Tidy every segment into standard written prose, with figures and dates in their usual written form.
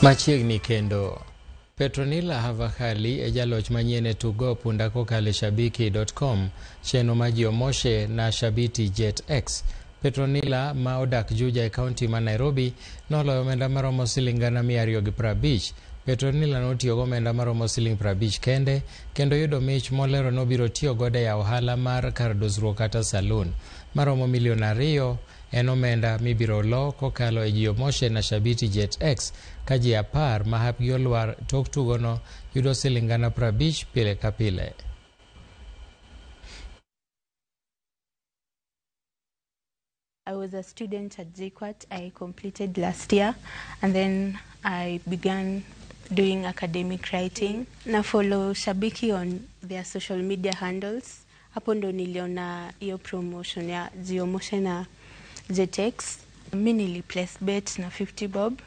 Machiegni kendo. Petronila Havakali e jaloch manyien e tugo punda kokalo e shabiki.com, chenro ma ji omoshe na Shabiti Jet X. Petronila ma odak Juja e kaunti ma Nairobi noloyo omenda maromo siling 250,000. Petronila notiyo gi omenda maromo siling 50 kende kendo yudo mich molero nobiro tiyo godo e ohala mar kar dusruok kata saloon maromo milion 2 en omenda mibiro lo kokalo e Jiomoshe na Shabiti Jet X ka ji 10 ma hapgi olwar tok tugono yudo siling 50,000 pile ka pile. I was a student at JKUAT. I completed last year and then I began doing academic writing. Na follow Shabiki on their social media handles. Hapo ndo niliona hiyo promotion ya Jiomoshe na JetX. Mi nili place bet na 50 bob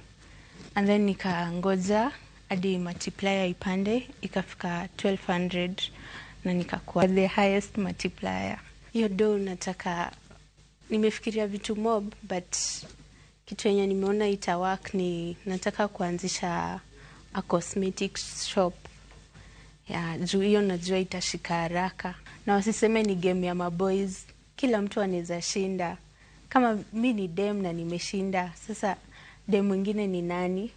and then nikangoja hadi multiplier ipande ikafika 1200 na nikakuwa the highest multiplier. Hiyo do nataka, nimefikiria vitu mob but kitu yenye nimeona ita work ni nataka kuanzisha a cosmetic shop ya juu hiyo najua itashika haraka, na wasiseme ni game ya maboys, kila mtu anaweza shinda. Kama mi ni dem na nimeshinda, sasa dem mwingine ni nani?